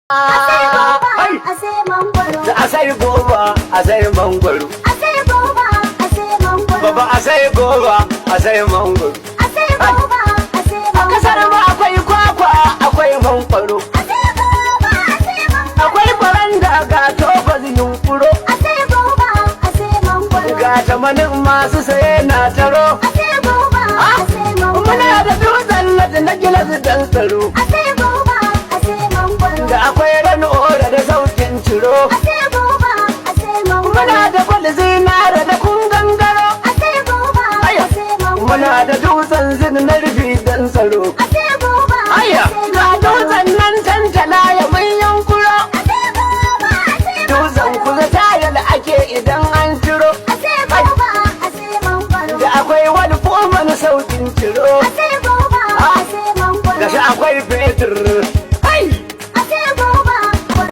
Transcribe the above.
Ai, A sai mangwaro. A sai goba, a sai mangwaro. A sai goba, a sai mangwaro. Baba, a sai goba, a sai mangwaro. A sai goba, a sai A kasar mangwaro. ma akwai kwakwa, akwai mangwaro. A sai goba, a sai mangwaro. Akwai kwaranda, ga tofas yunkuro. A sai goba, a sai mangwaro. Ga tamanin masu saye na taro. A sai goba, a sai mangwaro. Muna da dutsen ladi na gilas dan tsaro. A sai goba, a sai mangwaro. Da akwai ran ora da saukin ciro. A sai goba, a sai mangwaro. Muna da gwal, zinare da kun gangaro. A sai goba, a sai mangwaro. Muna da dutsen zin na rufi dan tsaro. A